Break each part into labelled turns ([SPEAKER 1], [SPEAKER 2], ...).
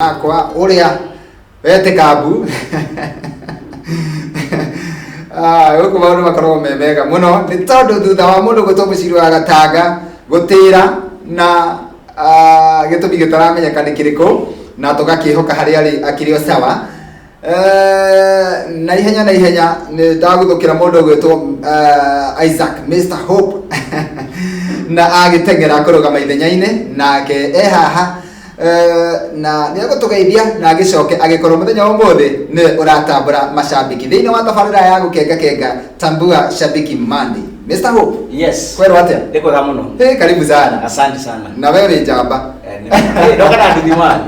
[SPEAKER 1] Akwa ũrĩa wetĩkambu. Ah, gũkũ maũndũ makoragwo me mega mũno nĩ tondũ thutha wa mũndũ gwĩtwo mũciri wa gatanga gũtĩra na gĩtũmi gĩtaramenyeka nĩ kĩrĩkũ na tũgakĩhoka harĩa arĩ akĩrĩ o sawa. Na ihenya na ihenya nĩ ndaguthũkĩra mũndũ ũgwĩtwo Isaac Mr Hope na agĩteng'era kũrũgama ithenya-inĩ nake e haha na nĩ egũtũgeithia na agĩcoke agĩkorwo mũthenya wa ũmũthĩ nĩwe ũratambũra macambĩki thĩinĩ wa tabarĩra ya gũkenga kenga tambua shabiki Monday. Mr Hope.
[SPEAKER 2] Yes.
[SPEAKER 1] Kwerwo atĩa?
[SPEAKER 2] Nĩ kwega mũno.
[SPEAKER 1] Hey, karibu sana.
[SPEAKER 2] Asante sana.
[SPEAKER 1] Na wewe wĩ njamba.
[SPEAKER 2] Ndoka na nduthi mani.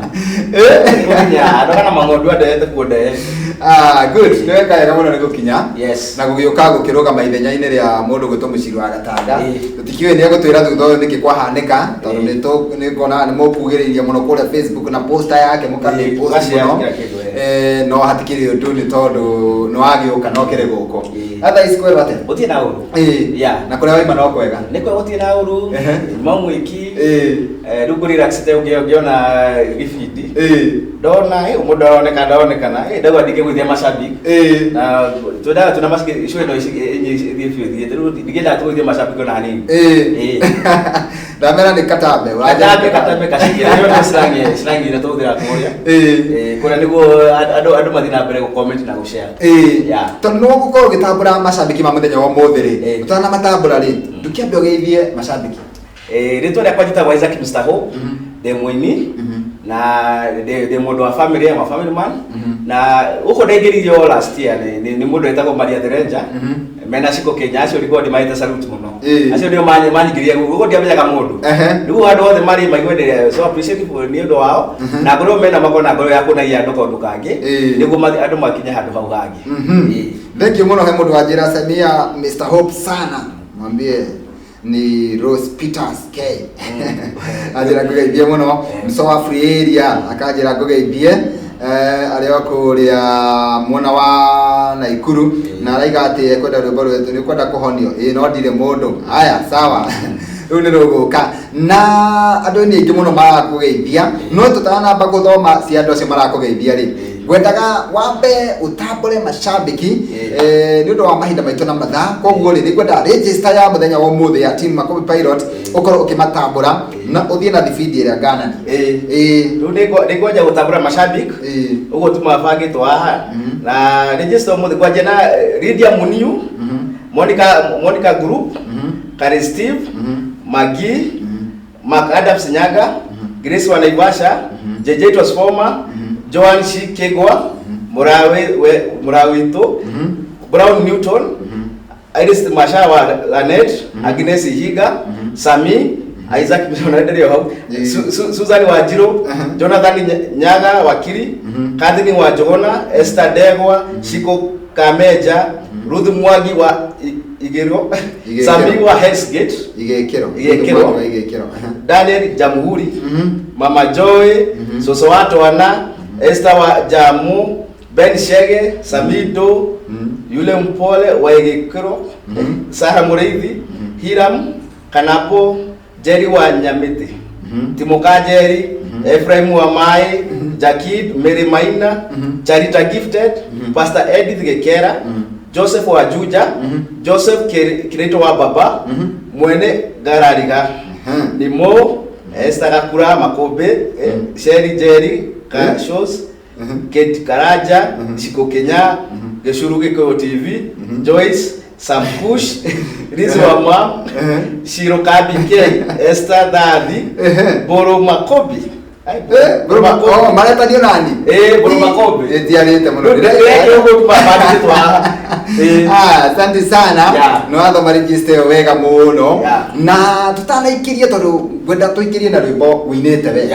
[SPEAKER 2] Nĩgũkinya, ndoka na mang'ondu andehete kuo ndehe.
[SPEAKER 1] Ah, good. Nĩ weka wega mũno nĩ gũkinya.
[SPEAKER 2] Yes.
[SPEAKER 1] Na gũgĩũka gũkĩrũgama ithenya-inĩ rĩa mũndũ gwĩtwo mũciri wa gatanga. Tũtikĩũĩ nĩ egũtwĩra thutha ũyũ nĩkĩ kwahanĩka tondũ nĩ ngona nĩ mũkugĩrĩirie mũno kũrĩa Facebook na poster yake mũkamĩ post
[SPEAKER 2] Ũgashare
[SPEAKER 1] mũno.
[SPEAKER 2] kila kĩndũ.
[SPEAKER 1] No hatikĩrĩ ũndũ nĩ tondũ nĩ wagĩũka no kĩrĩ gũkũ. Thaa ici kwerwo atĩa?
[SPEAKER 2] Gũtirĩ na ũru.
[SPEAKER 1] Na kũrĩa waima no kwega.
[SPEAKER 2] Nĩ kwega gũtirĩ na ũru. Nyuma mwĩki. Rĩu ngũ relax te ngĩona gĩbindi. Ndona mũndũ aroneka ndaronekana. Ndauga ndingĩgũithia macambiki. Na twendaga tuna macambiki show ĩno ithiĩ biũ ithiĩte. Rĩu ndingĩendaga tũgũithie macambiki ona hanini.
[SPEAKER 1] Ndamera nĩ katambe.
[SPEAKER 2] Katambe katambe kacigĩra. Ĩyo nĩ slang slang ĩrĩa tũhũthĩraga kũrĩa. Kũrĩa nĩguo andũ mathiĩ na mbere gũ comment na gũ share.
[SPEAKER 1] Tondũ nĩ ũgũkorwo ũgĩtambũra macambiki ma mũthenya wa ũmũthĩ rĩ, ũtanamatambũra rĩ, ndũkĩambe ũgeithie macambiki.
[SPEAKER 2] Rĩtwa rĩakwa njĩtagwo Isaac Mr Hope, ndĩ mũini na ndĩ mũndũ wa family, I'm a family man. Na gũkũ ndaingĩririo last year nĩ mũndũ wĩtagwo Maria the Ranger mena Shiko Kenya, acio nĩguo ndĩmahete salute mũno. Acio nĩo manyingĩria gũkũ, gũkũ ndiamenyaga mũndũ. Rĩu andũ othe marĩ maigue ndĩ so appreciative nĩ ũndũ wao na ngorwo mena makorwo na ngoro ya kũnagia andũ kaũndũ kangĩ nĩguo andũ makinye handũ hau hangĩ.
[SPEAKER 1] Thank you mũno. He mũndũ wanjĩra Samia Mr Hope sana, mwambie ni Rose Peters K anjĩra ngũgeithie mũno. Mso wa free area akanjĩra ngũgeithie arĩ o kũrĩa mwena wa Naikuru na araiga atĩ ekwenda rwĩmbo rwetu nĩ ũkwenda kũhonio ĩĩ no ndirĩ mũndũ haya sawa rĩu nĩ rũgũka na andũ nĩ aingĩ mũno marakũgeithia no tũtanamba gũthoma cia andũ acio marakũgeithia rĩ ngwendaga wambe ũtambũre macambĩki nĩ ũndũ wa mahinda maitũ na mathaa koguo rĩ nĩngwenda register ya mũthenya wa ũmũthĩ ya team Makobi Pilot ũkorwo ũkĩmatambũra na ũthiĩ na thibindi ĩrĩa nganani.
[SPEAKER 2] Rĩu nĩngwanja gũtambũra macambik ũguo tu mabangĩtwo haha na register ũmũthĩ kwanjia na Lydia Muniu, Monica Group, Kari Steve, Maggie, Mark Adams Nyaga, Grace wa Naivasha, JJ Transformer, Joan Shikegwa, Murawe Murawito, Brown Newton, Iris Masha wa Lanet, Agnes Ihiga, Sami, Isaac Mishona hau, Susan Wanjiru, Jonathan Nyaga Wakiri, Catherine wa Njogona, Esther Ndegwa, Shiko Kameja, Ruth Mwangi wa Igĩrwo,
[SPEAKER 1] Igĩkĩro.
[SPEAKER 2] Sami wa Hell's Gate,
[SPEAKER 1] Igĩkĩro.
[SPEAKER 2] Igĩkĩro.
[SPEAKER 1] Igĩkĩro.
[SPEAKER 2] Daniel Jamhuri, Mama Joy, Soso wa Twana, Esther wa Jamu, Ben Shege, Samido, Yule Mpole wa Igĩkĩro, Sarah Mũrĩithi, Hiram Kanapo, Jerry wa Nyamĩtĩ, Timo Kanjeri, Ephraim wa Mai, Jakid, Mary Maina, Charita Gifted, Pastor Edith Gekera, Joseph wa Juja, Joseph Kireto wa Baba, Mwene Garariga, Nimo, Esther Gakura Makũmbĩ, Sheri Jerry, Kashos, Kate Karanja, Shiko Kenya, Gĩcuru Gĩkũyũ TV, Joyce, Sam Kush, Liz wa Mam, Shiro Kabi K, Esther Thathi, Boro Makobi. Ai,
[SPEAKER 1] Boro oh, maretanio nani?
[SPEAKER 2] Boro Makobi.
[SPEAKER 1] Ndiarĩte mũno.
[SPEAKER 2] Rĩu ndĩreka ũguo tu mabandĩkĩtwo haha.
[SPEAKER 1] Ah, asante sana. Nĩ wathoma register ĩyo wega mũno. Na tũtanaikĩrie tondũ ngwenda tũikĩrie na rwĩmbo ũinĩte we.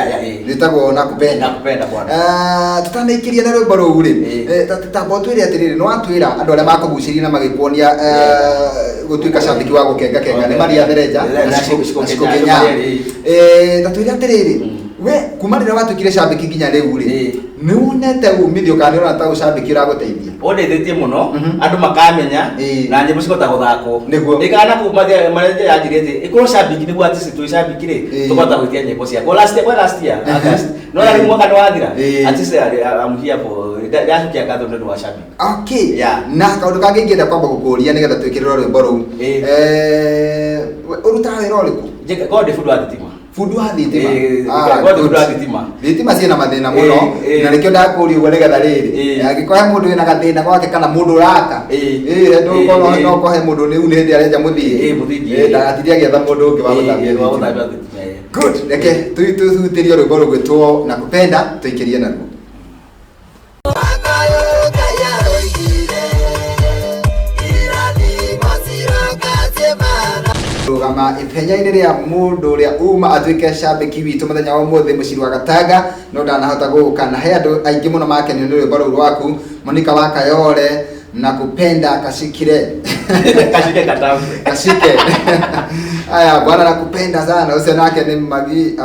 [SPEAKER 1] Rwĩtagwo Nakupenda.
[SPEAKER 2] Nakupenda bwana.
[SPEAKER 1] Ah, tũtanaikĩrie na rwĩmbo rũu rĩ, tamba ũtwĩre atĩrĩrĩ, nĩ watwĩra andũ arĩa makũgucĩrĩria na magĩkuonia gũtuĩka cambĩki wa gũkenga kenga nĩ Maria Thereja
[SPEAKER 2] Na
[SPEAKER 1] na
[SPEAKER 2] Shiko
[SPEAKER 1] Shiko
[SPEAKER 2] Kenya.
[SPEAKER 1] Kenya. Ta twĩre atĩrĩrĩ, We kuma rĩrĩa watuĩkire cambĩki nginya rĩu rĩ,
[SPEAKER 2] Ĩĩ.
[SPEAKER 1] nĩ wonete umithio kana nĩ ũrona ta ũcambĩki ũragũteithia?
[SPEAKER 2] Ũndeithĩtie mũno.
[SPEAKER 1] Mhm.
[SPEAKER 2] Andũ makamenya
[SPEAKER 1] Ĩĩ.
[SPEAKER 2] na nyĩmbo cikota gũthakwo.
[SPEAKER 1] Nĩguo.
[SPEAKER 2] Ĩkana kũu manager yanjĩrire atĩ ĩkorwo cambĩki nĩguo atĩ twĩ cambĩki rĩ,
[SPEAKER 1] Ĩĩ.
[SPEAKER 2] tũkahota gwĩtia nyĩmbo ciakwa last year, kwa last year August, no rĩu mwaka nĩ wathira.
[SPEAKER 1] Ĩĩ.
[SPEAKER 2] At least I'm here for ndacokia ngatho nĩ ũndũ wa cambĩki.
[SPEAKER 1] Okay.
[SPEAKER 2] Yeah.
[SPEAKER 1] Na kaũndũ kangĩ ingĩenda kwamba gũkũria nĩgetha twĩkĩrĩrwo rwĩmbo rũu.
[SPEAKER 2] Ĩĩ.
[SPEAKER 1] We ũrutaga wĩra ũrĩkũ?
[SPEAKER 2] Korwo ndĩ bundi wa thitima.
[SPEAKER 1] Bundi wa thitima.
[SPEAKER 2] Ĩĩ,
[SPEAKER 1] Ah,
[SPEAKER 2] korwo ndĩ
[SPEAKER 1] good.
[SPEAKER 2] bundi wa thitima.
[SPEAKER 1] Thitima ciĩna mathĩna mũno
[SPEAKER 2] Ĩĩ, ĩĩ.
[SPEAKER 1] na nĩkĩo ndakũria ũguo nĩgetha rĩrĩ,
[SPEAKER 2] Ĩĩ.
[SPEAKER 1] angĩkorwo he mũndũ wĩna gathĩna gwake kana mũndũ ũraka,
[SPEAKER 2] Ĩĩ.
[SPEAKER 1] ĩĩ, he ndũgũkorwo
[SPEAKER 2] Ĩĩ, ĩĩ.
[SPEAKER 1] no kũhe mũndũ rĩu nĩ hĩndĩ arenja mũthingi.
[SPEAKER 2] Ĩĩ, mũthingi,
[SPEAKER 1] Ĩĩ,
[SPEAKER 2] ĩĩ.
[SPEAKER 1] ndagatinde agĩetha mũndũ ũngĩ wa gũthambia
[SPEAKER 2] Ĩĩ, wa
[SPEAKER 1] thitima.
[SPEAKER 2] gũthambia thitima, ĩĩ.
[SPEAKER 1] Good. Reke tũhutĩrie rwĩmbo rũgwĩtwo na kupenda tũikĩrie naruo. Rũgama ithenya-inĩ rĩa mũndũ ũrĩa uma atuĩke cambĩki witũ mũthenya wa ũmũthĩ mũciri wa Gatanga no ndanahota gũka, na he andũ aingĩ mũno makenio nĩ rwĩmbo rũu rwaku Monica wa Kayore na kupenda kashikire.
[SPEAKER 2] Kashike katambe.
[SPEAKER 1] Kashike. Aya bwana nakupenda sana ucio nake nĩ Magi,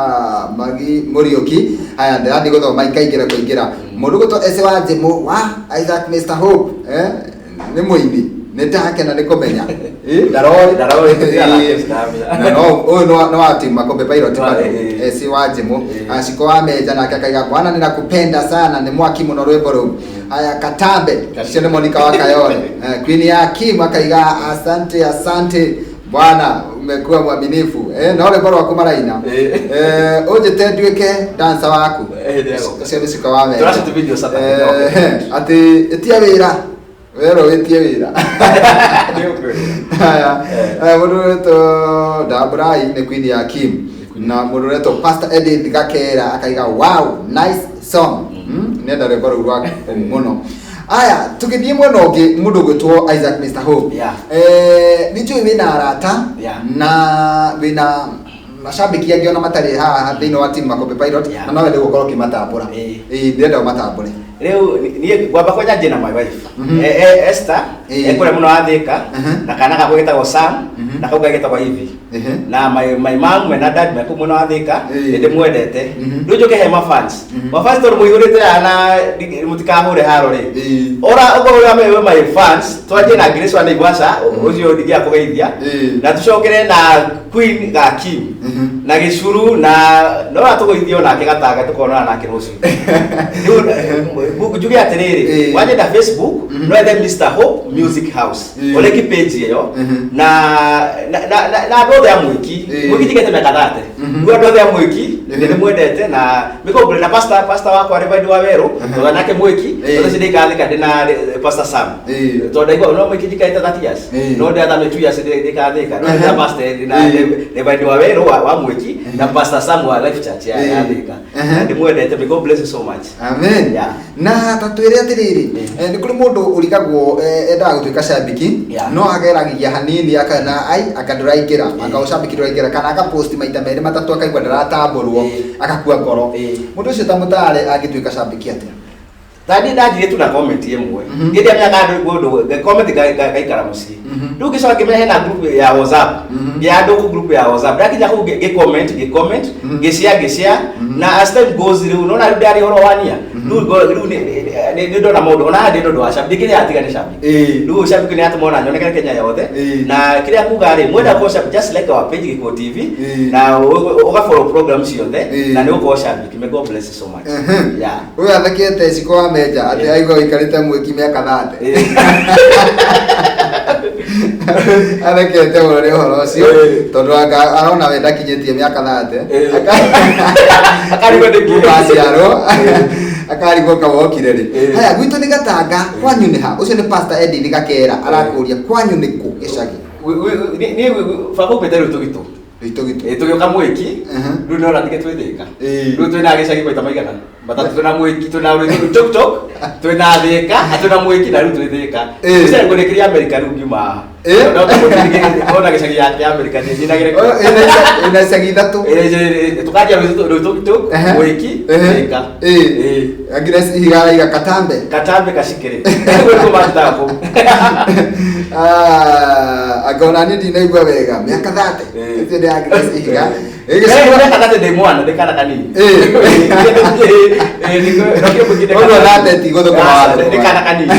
[SPEAKER 1] Magi Mũriũki. Aya ndĩrathiĩ gũthoma ikaingĩra kũingĩra mũndũ gũtwo Ese wa Njimũ wa Isaac Mr Hope, nĩ mũini nĩ ndakena nĩ kũmenya. Ndarorĩ.
[SPEAKER 2] Ndarorĩ,
[SPEAKER 1] Ĩ, na no ũyũ nĩ wa team Makombe Pilot
[SPEAKER 2] Wa-
[SPEAKER 1] bado.
[SPEAKER 2] ĩ.
[SPEAKER 1] Ese wa Njimũ.
[SPEAKER 2] Ĩ.
[SPEAKER 1] Ashiko wa Menja nake akaiga bwana ninakupenda sana nĩ mwaki mũno rwĩmbo rũu. Aya Katambe ũcio nĩ Monica wa Kayole. Queen ya Kim akaiga asante asante bwana umekuwa mwaminifu. No rwĩmbo rwaku maraina.
[SPEAKER 2] Ĩ.
[SPEAKER 1] Ũnjĩte nduĩke dancer waku.
[SPEAKER 2] Ndĩragoka.
[SPEAKER 1] Ũcio nĩ Ciko wa Menja.
[SPEAKER 2] Tũracoot video Saturday.
[SPEAKER 1] Atĩ ĩtia wĩra werwo wĩtie wĩra. Haya, mũndũ ũretwo Ndambũrai nĩ Queen ya Kim na mũndũ ũretwo Pastor Edith Gakera akaiga wow nice song. Nenda rwĩmbo rũu rwaku mũno. Aya tũgĩthiĩ mwena ũngĩ mũndũ ũgwĩtwo Isaac Mr Hope.
[SPEAKER 2] Yeah.
[SPEAKER 1] Nĩ njũĩ wĩna arata
[SPEAKER 2] Yeah.
[SPEAKER 1] na wĩna macambĩki angĩ ona matarĩ haha thĩinĩ wa team Makombe Pilot
[SPEAKER 2] Yeah.
[SPEAKER 1] na no wende gũkorwo ũkĩmatambũra.
[SPEAKER 2] Ĩĩ.
[SPEAKER 1] Ĩĩ, ndĩrenda ũmatambũre.
[SPEAKER 2] Rĩu niĩ ngwamba kwanja njĩ na my wife.
[SPEAKER 1] Mhm.
[SPEAKER 2] Esther
[SPEAKER 1] Ĩĩ.
[SPEAKER 2] ekũrĩa mũno wa Thĩka
[SPEAKER 1] Mhm.
[SPEAKER 2] na kana gakwa getagwo Sam
[SPEAKER 1] Mhm.
[SPEAKER 2] na kau kangĩ getagwo Ivy.
[SPEAKER 1] Ehe.
[SPEAKER 2] Na my mom na dad me kũu mwena wa Thĩka
[SPEAKER 1] Ĩĩ.
[SPEAKER 2] nĩ ndĩmwendete.
[SPEAKER 1] Mhm.
[SPEAKER 2] Rĩu njũke he mafans.
[SPEAKER 1] Mhm.
[SPEAKER 2] Mafans tondũ mũihũrĩte haha na mũtikahũre haro rĩ.
[SPEAKER 1] Ĩĩ.
[SPEAKER 2] Ora ũkorwo ũrĩa me my fans twanjie na Grace wa Naivasha ũcio ndingĩaga kũgeithia.
[SPEAKER 1] Ĩĩ.
[SPEAKER 2] Na tũcokere na Queen ga Kim.
[SPEAKER 1] Mhm.
[SPEAKER 2] Na gĩcuru na no atũgũithie onake Gatanga tũkonana nake rũciũ. Rĩu njuge atĩrĩrĩ,
[SPEAKER 1] Ĩĩ.
[SPEAKER 2] wanjenda Facebook
[SPEAKER 1] Mhm.
[SPEAKER 2] no ethe Mr Hope Music House.
[SPEAKER 1] Ĩĩ.
[SPEAKER 2] Ũreki page ĩyo
[SPEAKER 1] Mhm.
[SPEAKER 2] na na na na andũ othe a Mwĩki.
[SPEAKER 1] Ĩĩ.
[SPEAKER 2] Mwĩki njigĩte mĩaka 30.
[SPEAKER 1] Mhm.
[SPEAKER 2] Rĩu andũ othe a Mwĩki
[SPEAKER 1] Mhm.
[SPEAKER 2] nĩ ndĩmwendete na mĩkũngũre na pastor wakwa Reverend wa Werũ
[SPEAKER 1] Mhm.
[SPEAKER 2] tondũ nake Mwĩki
[SPEAKER 1] Ĩĩ.
[SPEAKER 2] tondũ ũcio ndĩkathĩka ndĩ na Pastor Sam.
[SPEAKER 1] Ĩĩ.
[SPEAKER 2] Tondũ ndaigua no Mwĩki njikarĩte 30 years.
[SPEAKER 1] Ĩĩ.
[SPEAKER 2] No ndĩrathamire 2 years ndĩkathĩka. No
[SPEAKER 1] Mhm.
[SPEAKER 2] ndĩ pastor na
[SPEAKER 1] Ĩĩ.
[SPEAKER 2] Reverend wa Werũ wa Mwĩki na Pastor Sam wa Life Church ya
[SPEAKER 1] Ĩĩ.
[SPEAKER 2] ya Thĩka.
[SPEAKER 1] Mhm.
[SPEAKER 2] Na ndĩmwendete. May God bless you so much.
[SPEAKER 1] Amen.
[SPEAKER 2] Yeah.
[SPEAKER 1] Na ta twĩre atĩrĩrĩ, nĩ kũrĩ mũndũ ũrigagwo, endaga gũtuĩka cambĩki
[SPEAKER 2] Yeah.
[SPEAKER 1] no ageragia hanini akana ai anga ndũraingĩra, anga ũcambĩki ndũraingĩra kana akapost maita merĩ matatũ akaigua ndaratambũrwo
[SPEAKER 2] Ĩĩ.
[SPEAKER 1] akakua ngoro.
[SPEAKER 2] Ĩĩ.
[SPEAKER 1] Mũndũ ũcio ta mũtare angĩtuĩka cambĩki atĩa?
[SPEAKER 2] Ta niĩ ndanjirie tu na comment ĩmwe.
[SPEAKER 1] Mhm.
[SPEAKER 2] Niĩ ndiamenyaga andũ ũndũ comment ngaikara mũciĩ.
[SPEAKER 1] Mhm.
[SPEAKER 2] Rĩu ngĩcoka ngĩmenya hena group ya WhatsApp.
[SPEAKER 1] Mhm.
[SPEAKER 2] Ya andũ kũ group ya WhatsApp. Ndakinya kũu ngĩ comment ngĩ comment
[SPEAKER 1] Mhm.
[SPEAKER 2] ngĩ share ngĩ share
[SPEAKER 1] Mhm.
[SPEAKER 2] na as time goes rĩu nona rĩu ndarĩ ũhoro wania. Rĩu rĩu nĩ ndona maũndũ ona haha ndĩ ũndũ wa shabiki ndingĩrĩa atiga nĩ shabiki.
[SPEAKER 1] Ĩĩ.
[SPEAKER 2] Rĩu shabiki nĩ atũma ona nyonekere Kenya yothe.
[SPEAKER 1] Ĩĩ.
[SPEAKER 2] Na kĩrĩa kuga rĩ mwenda gũkorwo shabiki just like our page Gĩkuũ TV
[SPEAKER 1] Ĩĩ.
[SPEAKER 2] na ũga follow program ciothe
[SPEAKER 1] Ĩĩ.
[SPEAKER 2] na nĩ ũgũkorwo shabiki. May God bless you so much.
[SPEAKER 1] Mhm.
[SPEAKER 2] Yeah.
[SPEAKER 1] Ũyũ athekete Ciko wa Menja atĩ
[SPEAKER 2] Ĩĩ.
[SPEAKER 1] aigua ũikarĩte Mwĩki mĩaka 30.
[SPEAKER 2] Ĩĩ.
[SPEAKER 1] Athekete mũno nĩ ũhoro ũcio
[SPEAKER 2] Ĩĩ.
[SPEAKER 1] tondũ anga arona we ndakinyĩtie mĩaka 30.
[SPEAKER 2] Ĩĩ. Akarigwo nĩkĩ?
[SPEAKER 1] Kuma aciarwo akarigwo kawokire rĩ.
[SPEAKER 2] Ĩĩ.
[SPEAKER 1] Haya gwitũ nĩ Gatanga kwanyu nĩ ha? Ũcio nĩ Pastor Edith Gakera arakũria kwanyu nĩ kũ gĩcagi?
[SPEAKER 2] Niĩ baba umĩte rĩu Tũgitũ.
[SPEAKER 1] Gĩtũ.
[SPEAKER 2] Ĩĩ, tũgĩũka Mwĩki
[SPEAKER 1] Mhm.
[SPEAKER 2] rĩu nĩona tige twĩ Thĩka.
[SPEAKER 1] Ĩĩ.
[SPEAKER 2] Rĩu twĩna gĩcagi maita maigana matatũ, twĩna Mwĩki, twĩna Tok twĩna Thĩka, twĩna Mwĩki na rĩu twĩ Thĩka.
[SPEAKER 1] Ĩĩ.
[SPEAKER 2] Ũcio ngũrĩkĩria Amerika rĩu ngiuma haha.
[SPEAKER 1] Ĩĩ.
[SPEAKER 2] No ona gĩcagi ya Amerika nyinagĩre.
[SPEAKER 1] Oh, ĩna icagi ithatũ.
[SPEAKER 2] Tũkanjia rĩu Tok
[SPEAKER 1] Ehe.
[SPEAKER 2] Mwĩki
[SPEAKER 1] Ehe.
[SPEAKER 2] Thĩka.
[SPEAKER 1] Ĩĩ.
[SPEAKER 2] Ĩĩ.
[SPEAKER 1] Agnes Ihiga Katambe.
[SPEAKER 2] Katambe kashikĩrĩ. Nĩguo nĩguo manjĩtaga kũu.
[SPEAKER 1] Ah, anga ona niĩ ndinaigua wega mĩaka 30.
[SPEAKER 2] Ĩĩ.
[SPEAKER 1] Ũcio nĩ Agnes Ihiga. Gĩcukuru-
[SPEAKER 2] Kana ndĩ mwana, ndĩ kana kanini.
[SPEAKER 1] Ũguo thate ti gũthũkũma wathũkũma.
[SPEAKER 2] Ndĩ kana kanini.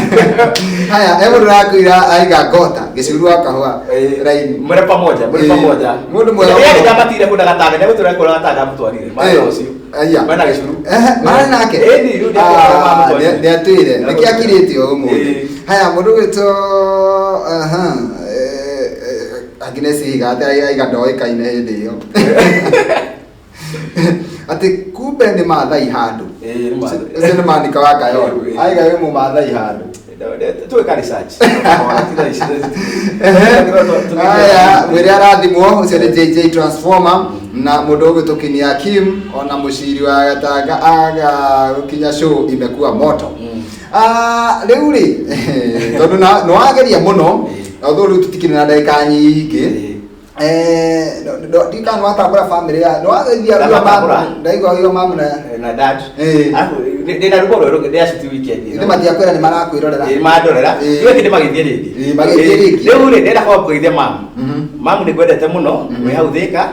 [SPEAKER 1] Haya, he mũndũ ũrakwĩra aiga ngota gĩcuru wa kahũa raini.
[SPEAKER 2] Mũrĩ pamoja, mũrĩ pamoja.
[SPEAKER 1] Mũndũ mwega
[SPEAKER 2] Yeye
[SPEAKER 1] mũno.
[SPEAKER 2] ndamatire kũndũ gatanga, ndegũtũra kũrĩa gatanga amũtwarire. Mwana ũcio.
[SPEAKER 1] Aya.
[SPEAKER 2] Mena gĩcuru.
[SPEAKER 1] Ehe, mararĩ nake?
[SPEAKER 2] Ĩni, rĩu nĩakũrĩa
[SPEAKER 1] Ah,
[SPEAKER 2] mamũtwarire.
[SPEAKER 1] nĩatwĩre nĩkĩ akirĩte ũmũthĩ.
[SPEAKER 2] Ĩĩ.
[SPEAKER 1] Haya, mũndũ ũgwĩtwo aha, Agnes Ihiga atĩ aiga ndoĩkaine hĩndĩ ĩyo atĩ kumbe nĩ Maathai handũ.
[SPEAKER 2] Ĩĩ, nĩ Maathai.
[SPEAKER 1] Ũcio nĩ Manika wa Kayole.
[SPEAKER 2] Ĩĩ.
[SPEAKER 1] Aiga wĩ mũmaathai handũ.
[SPEAKER 2] Tuweka research.
[SPEAKER 1] Aya, mwĩre arathimwo ũcio nĩ JJ Transformer na mũndũ ũgwĩtwo Kinia Kim ona mũciri wa Gatanga aga gũkinya show imekuwa moto. Ah, rĩu rĩ tondũ nĩ wageria mũno na ũthũ rĩu tũtikĩrĩ na ndagĩka nyingĩ. Ndikana nĩ watambũra famĩlĩ ya nĩ wageithia
[SPEAKER 2] Ndamatambũra.
[SPEAKER 1] ndaigua ũguo mamu na
[SPEAKER 2] Na dad.
[SPEAKER 1] Ĩĩ.
[SPEAKER 2] Alafu ndĩ na rwĩmbo rwerũ ndĩracuti weekend ĩno.
[SPEAKER 1] ithe matiakwĩra nĩ marakwĩrorera.
[SPEAKER 2] Ĩĩ, mandorera.
[SPEAKER 1] Ĩĩ.
[SPEAKER 2] Iwe kĩndĩ magĩthiĩ rĩngĩ.
[SPEAKER 1] Ĩĩ, magĩthiĩ rĩngĩ.
[SPEAKER 2] Rĩu rĩ ndĩrenda kwa kũgeithia mamu.
[SPEAKER 1] Mhm.
[SPEAKER 2] Mamu nĩ ngwendete mũno wĩ hau Thĩka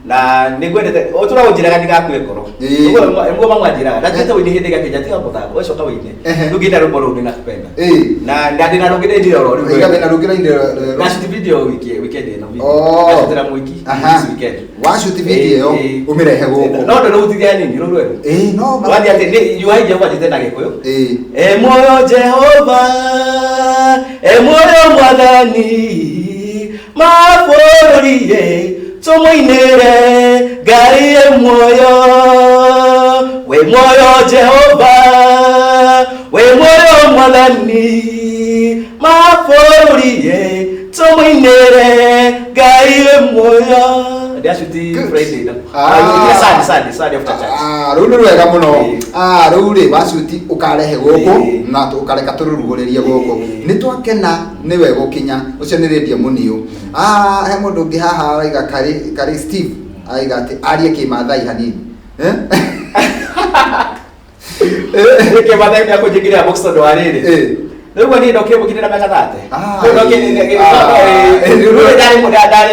[SPEAKER 2] na nĩ ngwendete ũtũra ũnjĩraga ndigakue ngoro.
[SPEAKER 1] Ĩĩ.
[SPEAKER 2] Ũguo nĩguo mamu anjĩraga. Ndatuĩte wĩine hĩndĩ ĩgakinya tiga mũthako ũcoka wĩine.
[SPEAKER 1] Ehe.
[SPEAKER 2] Rĩu ngĩina rwĩmbo rũu nĩnakupenda.
[SPEAKER 1] Ĩĩ.
[SPEAKER 2] Na na ndĩna rũngĩ ndĩinire oro rĩu.
[SPEAKER 1] Iga wĩna rũngĩ raini rwerũ.
[SPEAKER 2] Ndashuti video wiki weekend ĩno video.
[SPEAKER 1] Oh.
[SPEAKER 2] Ndashutĩra mwiki
[SPEAKER 1] Aha.
[SPEAKER 2] this weekend.
[SPEAKER 1] Washuti video ĩyo
[SPEAKER 2] Ĩĩ.
[SPEAKER 1] ũmĩrehe gũkũ.
[SPEAKER 2] No ndũrũhutithia hanini rũu rwerũ.
[SPEAKER 1] Ĩĩ, no ma-
[SPEAKER 2] Wathiĩ atĩ nĩ yuhaija wanjĩte na Gĩkũyũ.
[SPEAKER 1] Ĩĩ.
[SPEAKER 2] E moyo Jehova, e moyo Mwathani, mabũrũri tũmũinĩre Ngai e muoyo. We muoyo Jehova, we muoyo Mwathani, mabũrũri tũmũinĩre Ngai e muoyo. Ndĩacuti
[SPEAKER 1] Good.
[SPEAKER 2] Friday no.
[SPEAKER 1] Ah.
[SPEAKER 2] Ah, Sunday, Sunday, Sunday after church.
[SPEAKER 1] Ah, rũu nĩ rwega mũno.
[SPEAKER 2] Ĩĩ.
[SPEAKER 1] Ah, rũu rĩ wacuti ũkarehe gũkũ
[SPEAKER 2] Ĩĩ.
[SPEAKER 1] na ũkareka tũrũrugũrĩrie gũkũ.
[SPEAKER 2] Ĩĩ.
[SPEAKER 1] Nĩ twakena nĩwe gũkinya ũcio nĩ Radio Mũniũ. Ah, he mũndũ ũngĩ haha araiga karĩ karĩ Steve aiga atĩ arie kĩmathai hanini. Eh?
[SPEAKER 2] Nĩkĩ Maathai nĩakũnjĩkĩrĩra box tondũ wa rĩrĩ.
[SPEAKER 1] Ĩĩ.
[SPEAKER 2] Rĩu niĩ ndokire mũkindĩ na mĩaka 30.
[SPEAKER 1] Ah,
[SPEAKER 2] Rĩu ndokire
[SPEAKER 1] ah,
[SPEAKER 2] rĩu ndarĩ ndarĩ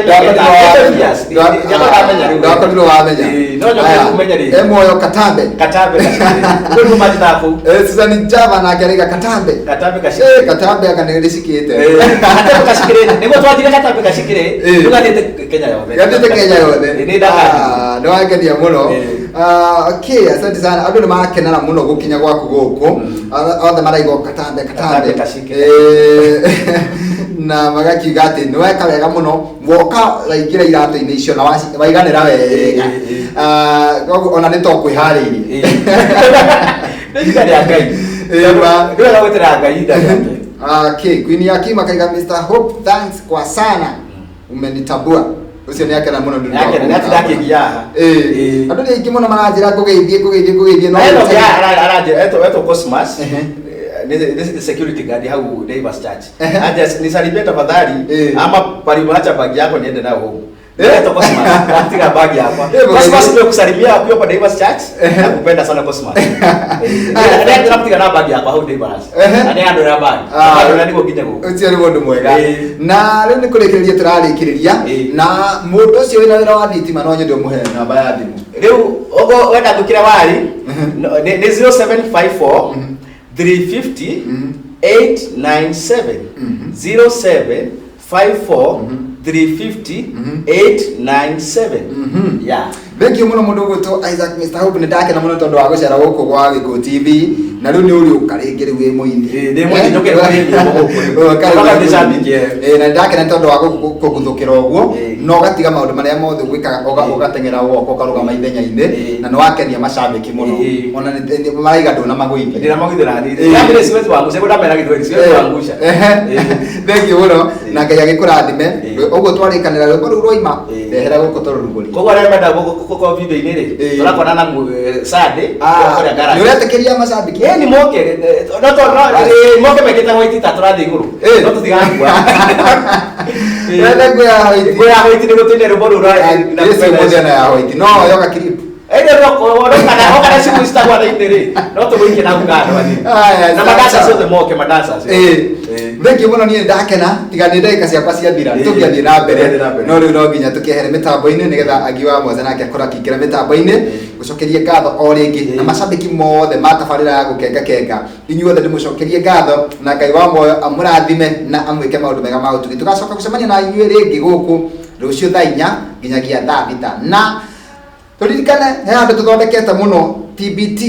[SPEAKER 2] mĩaka 30 years. Ndiakorirwo rĩu.
[SPEAKER 1] Ndakorirwo wamenya.
[SPEAKER 2] Ĩĩ, no njoke
[SPEAKER 1] Aya,
[SPEAKER 2] kũmenya rĩngĩ.
[SPEAKER 1] E muoyo Katambe.
[SPEAKER 2] Katambe kacikĩrĩ. Rĩu nĩguo manjĩtaga kũu.
[SPEAKER 1] Susan Java nake araiga Katambe.
[SPEAKER 2] Katambe kacikĩrĩ.
[SPEAKER 1] Katambe anga nĩ rĩcikĩte.
[SPEAKER 2] Katambe kacikĩrĩ. Nĩguo twanjire katambe kacikĩrĩ.
[SPEAKER 1] Ĩĩ.
[SPEAKER 2] Rĩu gathiĩte Kenya yothe.
[SPEAKER 1] Gathiĩte Kenya yothe.
[SPEAKER 2] Ĩĩ, nĩ ndakathiĩ.
[SPEAKER 1] Ah, nĩ wangenia mũno.
[SPEAKER 2] Ĩĩ.
[SPEAKER 1] Ah, okay, asante sana. Andũ nĩ marakenera mũno gũkinya gwaku gũkũ. Othe maraigua Katambe Katambe.
[SPEAKER 2] Katambe kacikĩrĩ.
[SPEAKER 1] Na magakiuga atĩ nĩ weka wega mũno woka waingĩra iratũ-inĩ icio na waiganĩra wega.
[SPEAKER 2] Ĩĩ, ĩĩ.
[SPEAKER 1] Ah, koguo ona nĩ to kwĩharĩirie.
[SPEAKER 2] Ĩĩ. Nĩ ihinda rĩa Ngai.
[SPEAKER 1] Ĩĩ, ma.
[SPEAKER 2] Nĩ wega gwĩtĩra Ngai ihinda rĩake.
[SPEAKER 1] Okay, Queen Yakima kaiga Mr. Hope thanks kwa sana. Umenitambua. Ũcio nĩ akena mũno nĩ ũndũ wa
[SPEAKER 2] Nĩ akena, nĩ atinda akĩgia haha.
[SPEAKER 1] Ĩĩ.
[SPEAKER 2] Ĩĩ.
[SPEAKER 1] Andũ nĩ aingĩ mũno maranjĩra ngũgeithie ngũgeithie ngũgeithie no
[SPEAKER 2] Na ĩno
[SPEAKER 1] gũtirĩ.
[SPEAKER 2] aranjĩra etwo Cosmas.
[SPEAKER 1] Ehe.
[SPEAKER 2] Ni security guard hau Neighbors Church.
[SPEAKER 1] Ehe.
[SPEAKER 2] Aje nisalimie tafadhali
[SPEAKER 1] Eh.
[SPEAKER 2] ama paliacha bagi yako niende nayo home.
[SPEAKER 1] Eh.
[SPEAKER 2] Etwo Cosmas. Katika bagi yakwa.
[SPEAKER 1] Eh,
[SPEAKER 2] Cosmas nimekusalimia ukiwa kwa Neighbors Church.
[SPEAKER 1] Ehe.
[SPEAKER 2] Nakupenda sana Cosmas.
[SPEAKER 1] Aya.
[SPEAKER 2] Ndĩramtiga na bagi yakwa hau Neighbors.
[SPEAKER 1] Ehe.
[SPEAKER 2] Na nĩ bagi.
[SPEAKER 1] Ah.
[SPEAKER 2] Andũ nĩguo nginya gũkũ.
[SPEAKER 1] Ũcio nĩ mũndũ mwega.
[SPEAKER 2] Ĩĩ.
[SPEAKER 1] Na rĩu nĩ kũrĩkĩrĩria tũrarĩkĩrĩria
[SPEAKER 2] Ĩĩ.
[SPEAKER 1] na mũndũ ũcio wĩna wĩra wa thitima no nyende ũmũhe namba ya thimũ.
[SPEAKER 2] Rĩu ũguo wenda gwĩkĩra wari
[SPEAKER 1] Mhm.
[SPEAKER 2] nĩ 0754
[SPEAKER 1] Mhm.
[SPEAKER 2] 350
[SPEAKER 1] Mhm.
[SPEAKER 2] 897
[SPEAKER 1] Mhm.
[SPEAKER 2] 0754
[SPEAKER 1] Mhm.
[SPEAKER 2] 350
[SPEAKER 1] Mhm.
[SPEAKER 2] 897.
[SPEAKER 1] Mhm.
[SPEAKER 2] Yeah.
[SPEAKER 1] Thank you mũno mũndũ ũgwĩtwo Isaac Mr. Hope nĩ ndakena mũno tondũ wa gũcera gũkũ gwa Gĩkũ TV na rĩu nĩ ũrĩũka rĩngĩ rĩu wĩ mũini.
[SPEAKER 2] Ĩĩ, ndĩ mũini, njũke rĩu ndĩ gũkũ rĩu.
[SPEAKER 1] Ũka rĩu
[SPEAKER 2] Ũka
[SPEAKER 1] wĩ
[SPEAKER 2] ndĩ
[SPEAKER 1] mũini.
[SPEAKER 2] shabiki, eh.
[SPEAKER 1] Ĩĩ, na nĩ ndakena nĩ tondũ wa kũguthũkĩra ũguo
[SPEAKER 2] Ĩĩ.
[SPEAKER 1] na ũgatiga maũndũ marĩa mothe gwĩkaga
[SPEAKER 2] Ĩĩ.
[SPEAKER 1] ũgateng'era woka ũkarũgama ithenya-inĩ
[SPEAKER 2] Ĩĩ.
[SPEAKER 1] na nĩ wakenia macambĩki mũno
[SPEAKER 2] Ĩĩ.
[SPEAKER 1] ona maraiga ndũnamagũithia.
[SPEAKER 2] Ndĩna magwithĩra hanini.
[SPEAKER 1] Ĩĩ.
[SPEAKER 2] Ndamire siwezi wangusha, ndamera gĩthweri, siwezi wangusha.
[SPEAKER 1] Ehe.
[SPEAKER 2] Ĩĩ.
[SPEAKER 1] Thank you mũno na Ngai agĩkũrathime
[SPEAKER 2] Ĩĩ.
[SPEAKER 1] ũguo twarĩkanĩra rwĩmbo rũu rwaima
[SPEAKER 2] Ĩĩ.
[SPEAKER 1] ndehera gũkũ tũrũrugũrie.
[SPEAKER 2] Koguo arĩa menda gũkorwo video-inĩ rĩ,
[SPEAKER 1] Ĩĩ.
[SPEAKER 2] tũrakorana na Sunday, kũrĩa garage.
[SPEAKER 1] Nĩ ũretĩkĩria macambĩki?
[SPEAKER 2] Ĩĩ, nĩ moke, no moke mekĩte white ta tũrathiĩ igũrũ.
[SPEAKER 1] Ĩĩ.
[SPEAKER 2] No tũtigakua.
[SPEAKER 1] Wethe nguo ya white.
[SPEAKER 2] Nguo ya white nĩguo tũine rwĩmbo rũu rwa
[SPEAKER 1] Yes, ũmũthĩ ona ya white. No yoga clip.
[SPEAKER 2] Ĩndĩ no kana cimu citagwa thĩinĩ rĩ, no tũgũikie na kando hanini.
[SPEAKER 1] Aya,
[SPEAKER 2] Na
[SPEAKER 1] sawa,
[SPEAKER 2] madansa
[SPEAKER 1] sawa.
[SPEAKER 2] ciothe moke madansa
[SPEAKER 1] Ĩĩ. Thengiũ mũno, niĩ ndakena tiga nĩ ndagĩka ciakwa ciathira. Tũngĩathiĩ na mbere,
[SPEAKER 2] Tũngĩathiĩ na mbere.
[SPEAKER 1] no rĩu no nginya tũkĩehere mĩtambo-inĩ nĩgetha Agi wa Mose nake akorwo akĩingĩra mĩtambo-inĩ. Gũcokerie ngatho o rĩngĩ na macambĩki mothe ma tabarĩra ya Gũkenga Kenga, inyuothe ndĩmũcokerie ngatho, na Ngai wa muoyo amũrathime na amwĩke maũndũ mega ma ũtugi. Tũgacoka gũcemania na inyuĩ rĩngĩ gũkũ rũciũ thaa 4 nginyagia thaa 6. Na tũririkane he handũ tũthondekete mũno TBT,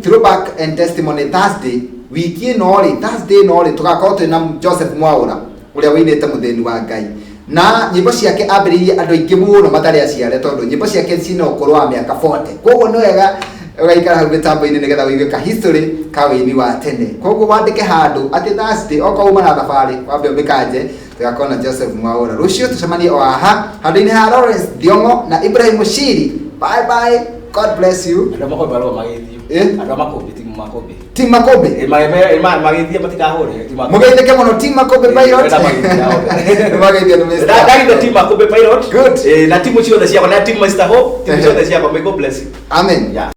[SPEAKER 1] Throwback and Testimony Thursday, wiki ĩno rĩ, Thursday ĩno rĩ, tũgakorwo twĩna Joseph Mwaũra ũrĩa wĩinĩte Mũthĩni wa Ngai, na nyĩmbo ciake ambĩrĩirie andũ aingĩ mũno matarĩ aciare, tondũ nyĩmbo ciake cina ũkũrũ wa mĩaka 40. Koguo nĩ wega ũgaikara hau mĩtambo-inĩ nĩgetha ũigue ka history ka wĩini wa tene. Koguo wandĩke handũ atĩ Thursday okorwo uma na thabarĩ wambe ũmĩkanje, tũgakorwo na Joseph Mwaũra rũciũ. Tũcemanie o haha handũ-inĩ ha Lawrence Thiongo na Ibrahim Mushiri. Bye bye, God bless you.
[SPEAKER 2] Andũ a Makũmbĩ marũa magĩthio. Andũ a Makũmbĩ, timu Makũmbĩ.
[SPEAKER 1] Team Makũmbĩ.
[SPEAKER 2] Magĩthio matikahũre timu Makũmbĩ.
[SPEAKER 1] Mũgeithĩke mũno, team Makũmbĩ Pilot.
[SPEAKER 2] Wenda magĩthio.
[SPEAKER 1] Nĩmageithio nĩ Mr.
[SPEAKER 2] Ndagithe team Makũmbĩ Pilot.
[SPEAKER 1] Good.
[SPEAKER 2] Na timu ciothe ciakwa, na team Mr. Hope, timu ciothe ciakwa, may God bless you.
[SPEAKER 1] Amen.
[SPEAKER 2] Yeah.